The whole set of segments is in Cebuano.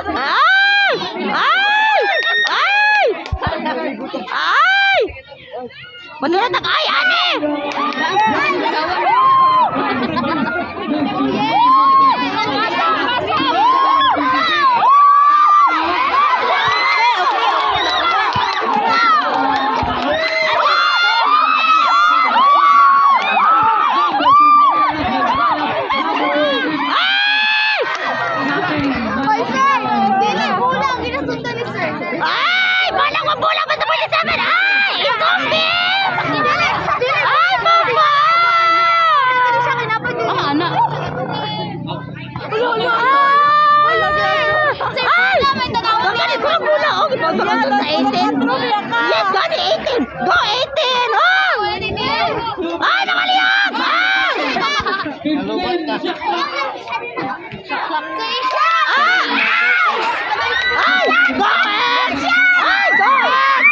Ay! Ay! Ay! Ay! Masulat ang ay, ane! Hoy, sir! Dili, bulang! Ginasundan ni sir. Ay! Balang mabulang pa sa 47! Ay! Zombie! Dili! Dili! Ay, mama! Ano siya kinapag Ah, anak. Sir, Ay! wala, may tanaw. Gani ko ang bula! Oh, gipagpakang sa 18! Yes, gani 18! Go 18! Oh! Ay, nakaliyap! Ah! Ah! Ay! Go X! Ay, go X!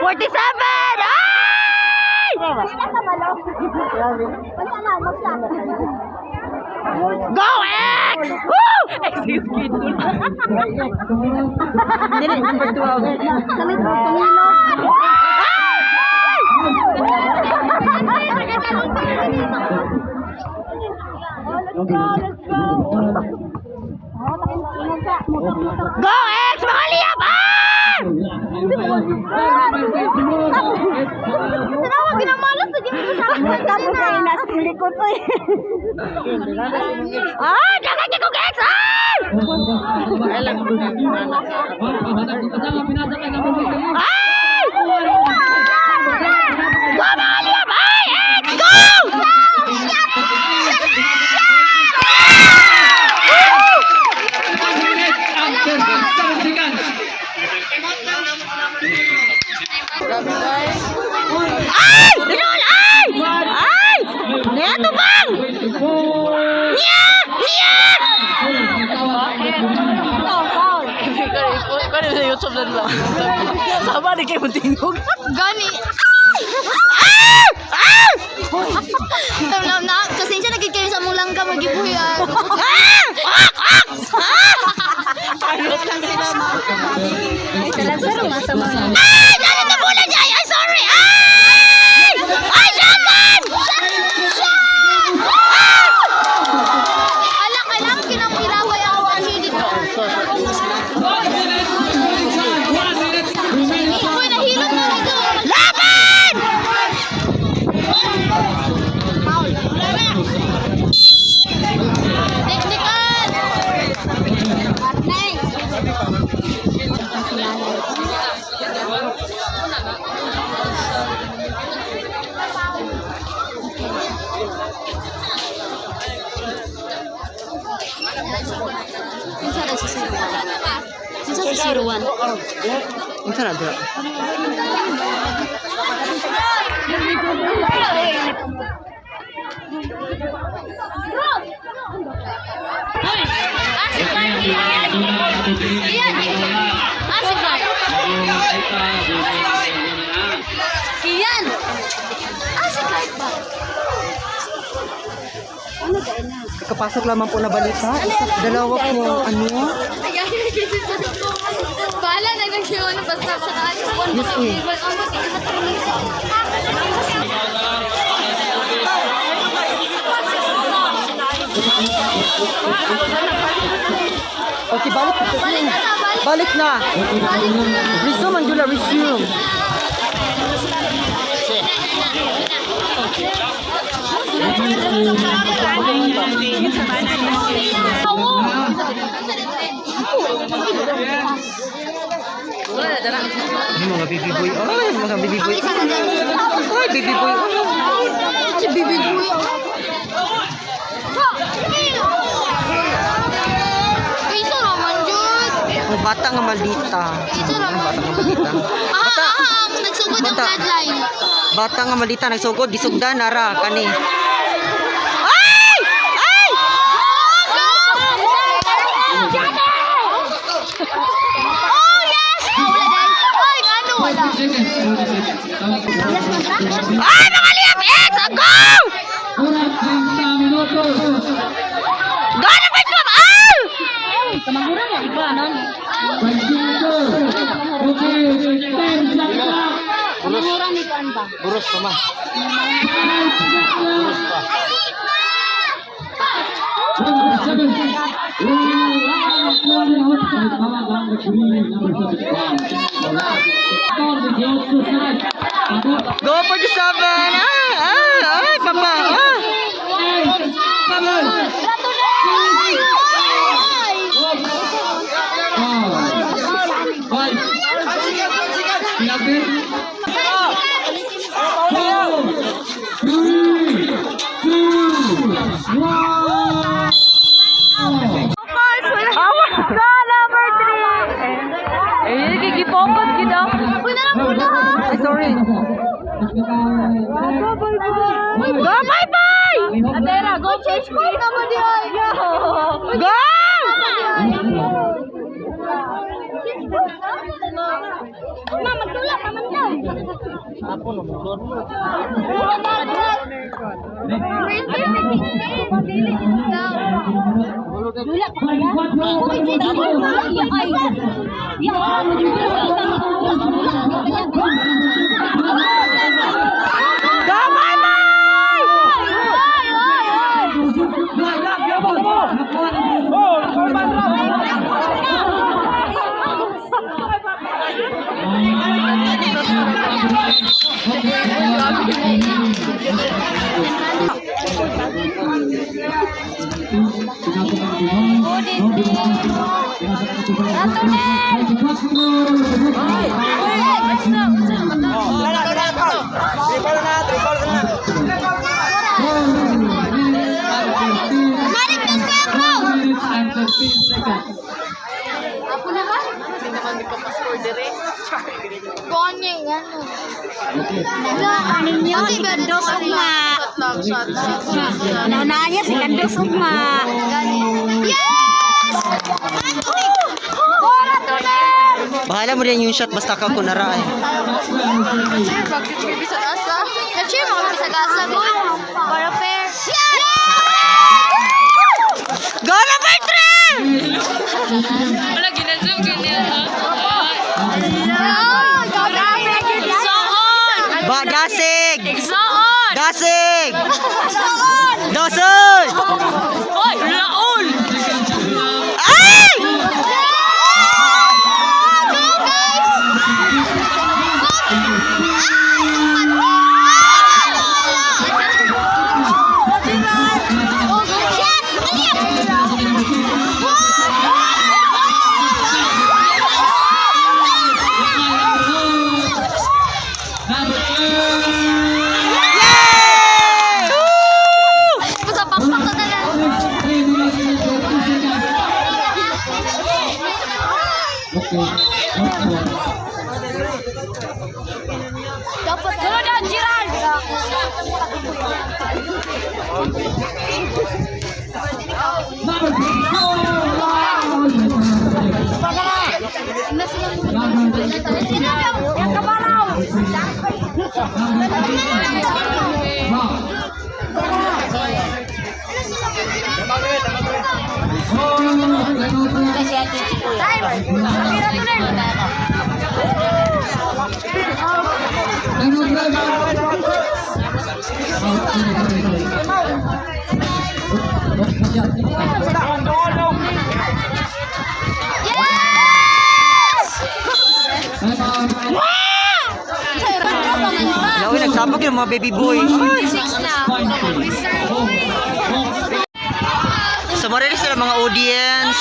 47! Ay! Go X! Woo! Dili, number 12. Go X! Mga liyab! Ah! Tanawa, ginamalas na gini ko sa Tapos ay nasa likod ko eh. Ah! Dagan niya kong X! Ah! Ay! Go mga liyab! Ay! X! Go! Ay! Binol! Ay! Ay! Neto bang! Niya! Niya! Kano sa YouTube na lang. Sama ni kayo tingog. Gani. Ah! Ah! Na, na, kasensya na gid kayo sa among langga magibuhian. Ah! Ah! Ah! Ah! Ay! Dali na bola niya! Ay, ay, sorry! Ay! Ay, Japan! Ah! Ala, kailangan kinang ilaway ang 1 minute. Uy, nahilot na nito. Laban! Technical! Unsa na dra? Ah, si Clark. Iyan. Ah, si Clark. Iyan. Ah, si Clark ba? Kapasok lamang po na balita. Isa, dalawa po ano? Bahala na nag-iwan basta makaano. Yes, uy. Okay, balik. Balik na, balik. Balik na. Resume, Angela, resume. Ay, mga baby boy. Ay, mga baby boy. Ay, baby boy. Si Bibi Boy. Kaysa raman, Jud. Ang bata nga maldita. Kaysa Ang raman. bata nga maldita. Aha, Bata, aha, ang nagsugod ang Bata. bloodline. bata nga maldita nagsugod gisugdan nara kani. Oh, yes! Ah, wala dahil. Ay, ano, wala. Ay, mga liyap! X! Go! Oras 30 minutos. Go number 12! Ah! 25. Okay, 10 shot clock. Buros pa ma. Buros pa. Number 7. Go for the 7! Ah! Ah! Ay, papa! Ah! 5, 4, 3, 2, 1. Go, number 3! Eh, gigipokot gid ah. Uy, na lang muna, ha? Ay, sorry. Go, bye bye! Go, bye-bye! Atera, go Change court naman di ay. Go! Ma, magtulak naman daw. Go, bye-bye! Marigtos ko yung bro! And 13 seconds. Ako na ba? Hindi naman may Ganye, ano. Okay. Ninyo, si Kandos Ugma. Shot lang, shot, shot, shot, shot. Naunaan niya si Kandos Ugma. Yes! Bora to na! Bahala mo rin yung shot basta ka kunara eh. Sir, bakit may bisag asa? Kasi mga bisag asa ko. Para fair. Yes! Go number 3! Wala, ginazoom, ganyan. Igsoon! Ba, dasig! Igsoon! Dasig! Dasig! Oy, laol! Ay! Go, guys! Number 8. Yay! Woo! Sa pakpak ka na. 3 minutes and 30 seconds. Okay. Okay. Dapat Sunod na, Gerald! Number 4. Yang kabaraw! Yes! Wala, uy, nagsabog yung mga baby boy. Ay! 6 na. So, marili sila mga audience.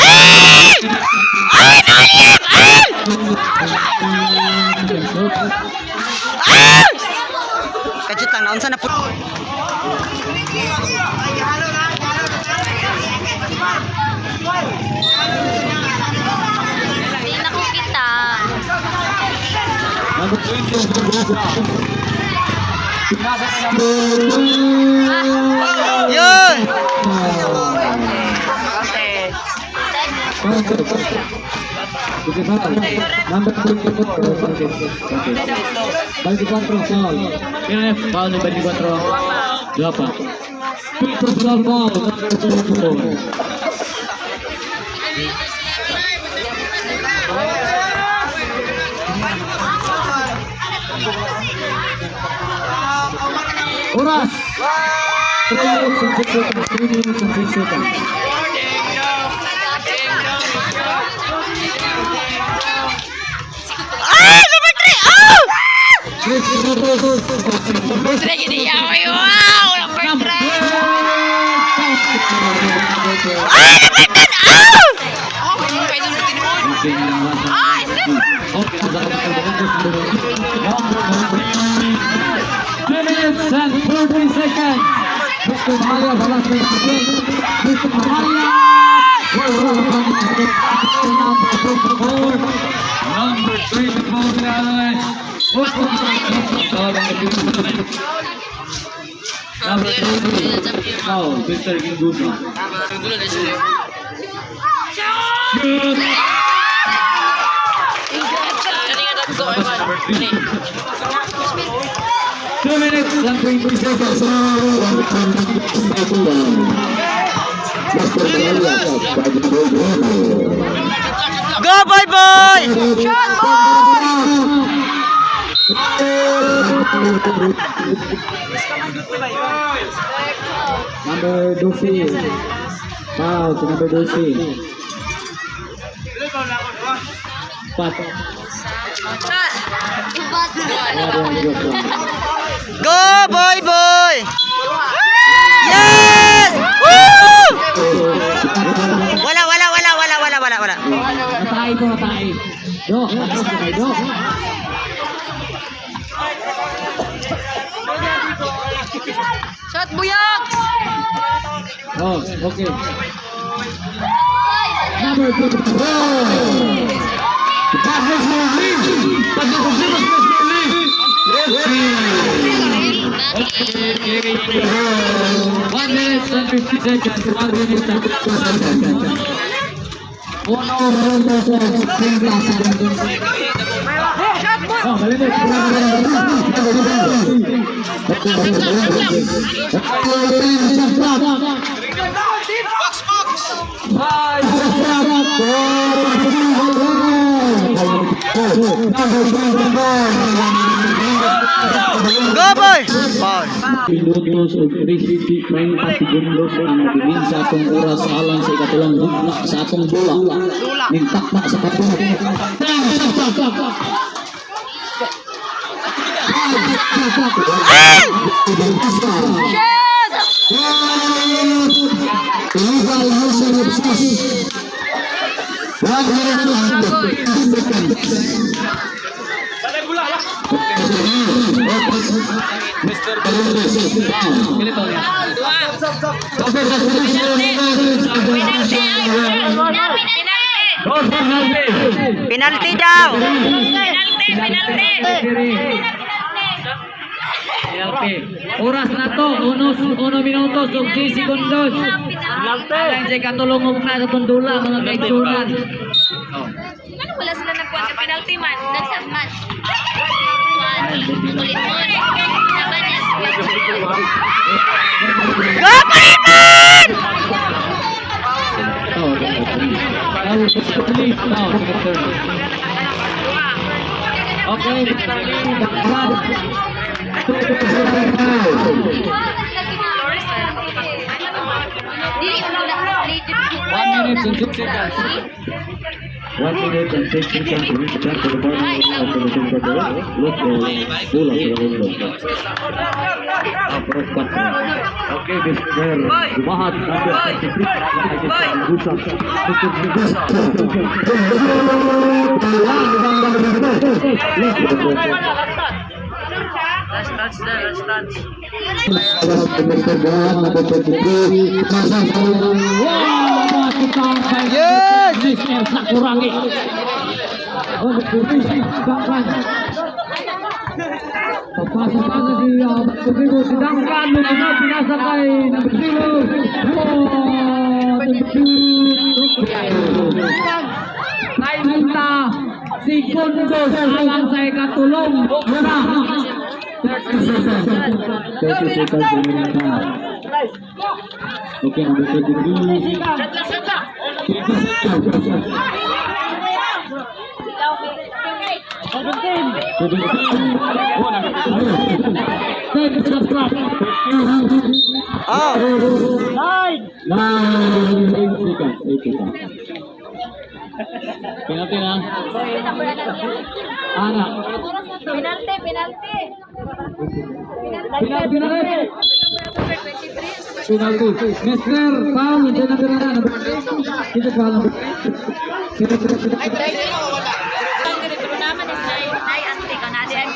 Ay! Ay, naliyap! Ay! Ay! Kajut lang, naunsa na po. Hindi na ko kita. Number 20. Pinasa kay number 2. Yun! Okay, foul. Number 24. Okay. Okay. 24, foul. Yan, foul ni 24. Dua pa. Personal foul, number 24. Oras! 3 minutes and 6 seconds. 3 minutes and 6 seconds. Ay! Number 3! Oh! Tre gini wow, number 3. Ay! Number 10! Oh! Oh, pwede mo tinuod. Ay, 2 minutes and 30 seconds. Mr. Malia, the last minute to play. Mr. Malia. Number 24. Number 3, number 30. Oh, Mr. Gingusa. Good. Number 3. 2 minutes and 20 seconds. Go, boy, boy! Shot, boy! Number 12. Foul to number 12. Pat. Number Go, boy, boy! Yes! Woo! Wala, wala, wala, wala, wala, wala, wala. Natay ko, natay. Do, atras na kayo, do. Shot buyak. Oh, okay. Number 24. Passes for Lee. Passes for Lee. Okay. 1 minute and 50 seconds. 1 minute and 50 seconds. 1 hour, 30 seconds. Oh, malimit. Five. Go, boy! Foul. Minutos ug 30 segundos ang nabilin sa atong oras alang sa ikatulong hugna sa atong dula. Ning takna sa kato. Stop, stop, stop. Ay! Shot! Illegal using of space. 1 minute and 50 seconds. Mr. Bermudez, down. Dua. Penalty. Penalty. Penalty daw! Penalty, penalty. Penalty. Oras na to, 1 minutos ug 10 segundos. Alang sa ikatulong hugna sa atong dula, mga kaigsunan. Ano wala sila nagkuha sa penalty man? Nagsabman. Kulit mo. Saban niya. Go, Kuliman! Oh, okay. Now, please, now, second turn. Okay, Mr. Lee, Brad. Dili mo na. 1 minute and 6 seconds. 1 minute and 6 seconds to reach back to the corner of the center. Look, bola sa mundo. Okay, Mr. Gumahat, number 33. Mr. Mr. Gusa. Last touch na, last touch. Mr. Gumahat, number 23. Wow! Yes! Mr. Sakurangi. Oh, Bangkan. Pagpasa-pasa si Rodrigo, si Duncan, lumina, pinasa kay number 0. Number 2. 30 segundos alang sa ikatulong. Una. 30 seconds remaining time. Okay, number 33. 17. 10 shot clock. Oh! 9, 8 seconds. 8 seconds. Penalty na. Ana. Penalty, penalty. Penalty na rin. Penalty. Mr. Foul. Hindi na na. Kita foul number.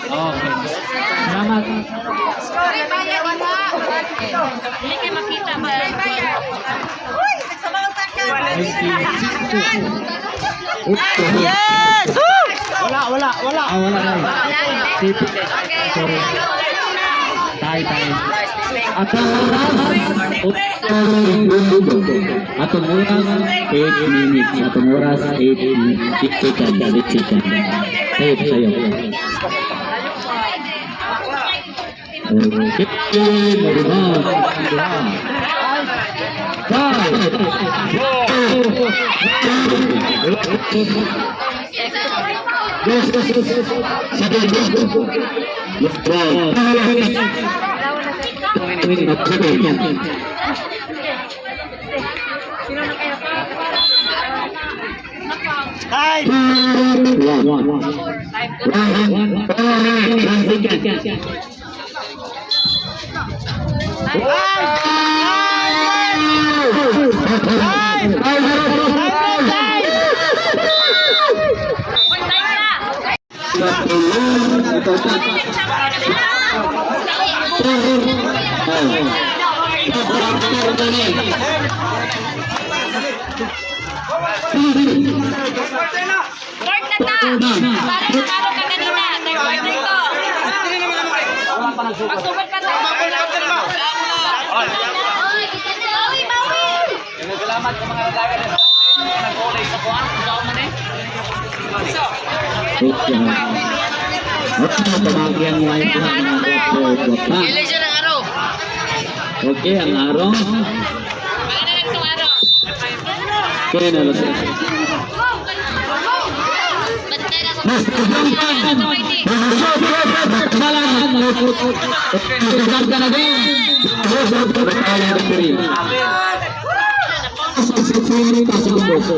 Okay. Salamat. Hindi kayo makita ba? Yes! Woo! Wala, wala, wala. Ah, wala na. Sorry. Tay, tay. Atong oras, atong oras, 8 minutes. Atong oras, 8 8 seconds. 8 seconds. Sayo, sayo. Okay, marunong. Five, four, seven, seven. Time! One, one, one, one, 1 second. Time! Time! Third na ta. Para nanalo ka kanina. Third quarter to. Pagsugod pa ta. Bawi, bawi. Salamat sa mga naglaga na nag-ulay sa kuan. Kung saan man eh. Pamagyan mo ay Siya ng araw. Okay, ang araw. Wala na lang itong araw. Okay, na lang. Bantay na sa Master Duncan! Balan! Duncan again!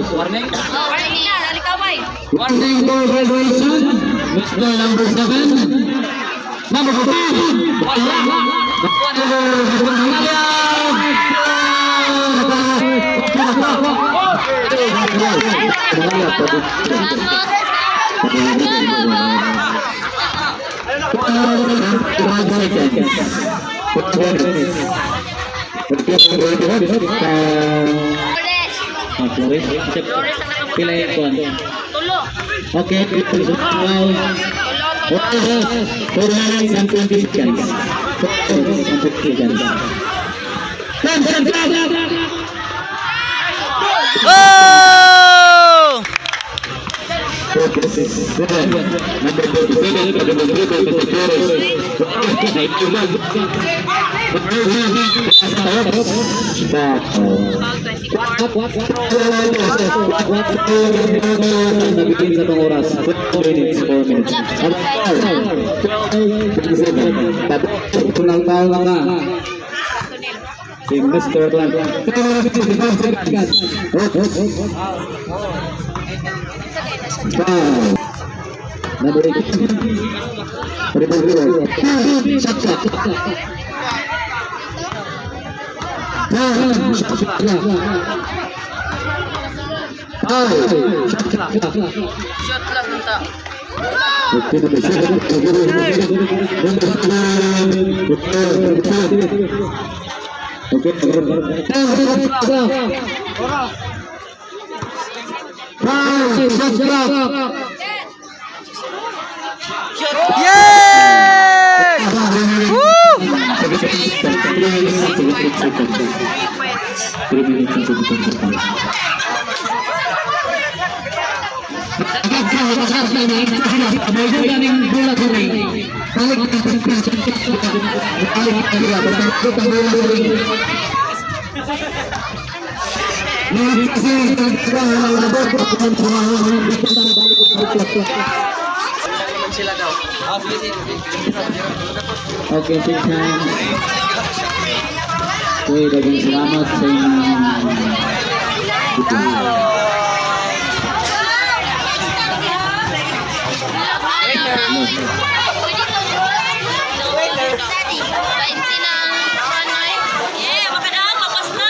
Warning. Warning na, halikaway. Warning for violation. Mr. Number 7. Number 14. Wala. Number Vamos. 1 second. Flores. Flores. Flores ang nakabuti. Pila yung kuwan? Tulo. Okay, Tulo, tulo. 4 minutes and 20 seconds. 4 minutes and 20 seconds. 10, 10, 10. Go! 7, number 47, number 3, Mr. Flores. Stop. Foul 24. Nabilin sa itong oras. 4 minutes, 4 minutes. Tunang tao lang na. Si Mr. Blanc. 55 seconds. Foul. Number 8. Shot clock. Foul. Shot clock. Foul. Shot clock. Shot lang ta. Okay, number 7. Number 7. Okay, Foul. Shot clock. Yes! Woo! Seconds. 3 minutes and 22 seconds. Okay, shake hands. Okay, daghang salamat sa inyong Yeah, baka na, mapas na.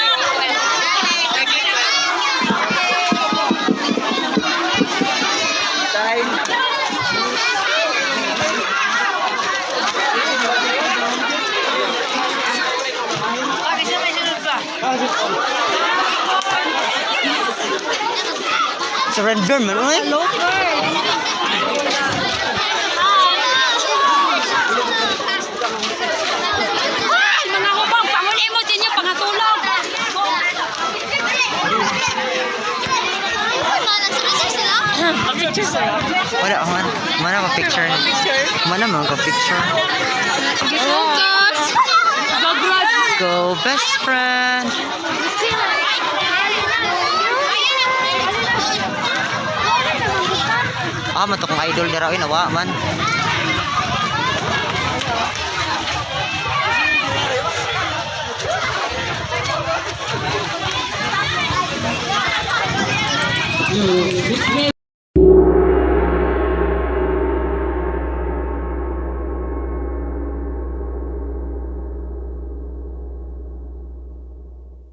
Surrender man, oy. Ay, mga hubang, panguli mo sa inyo, pangatulog. Wala, man. Mana ka picture. Mana man ka picture. Go best friend. Ah, man to kong idol dira oy nawa man.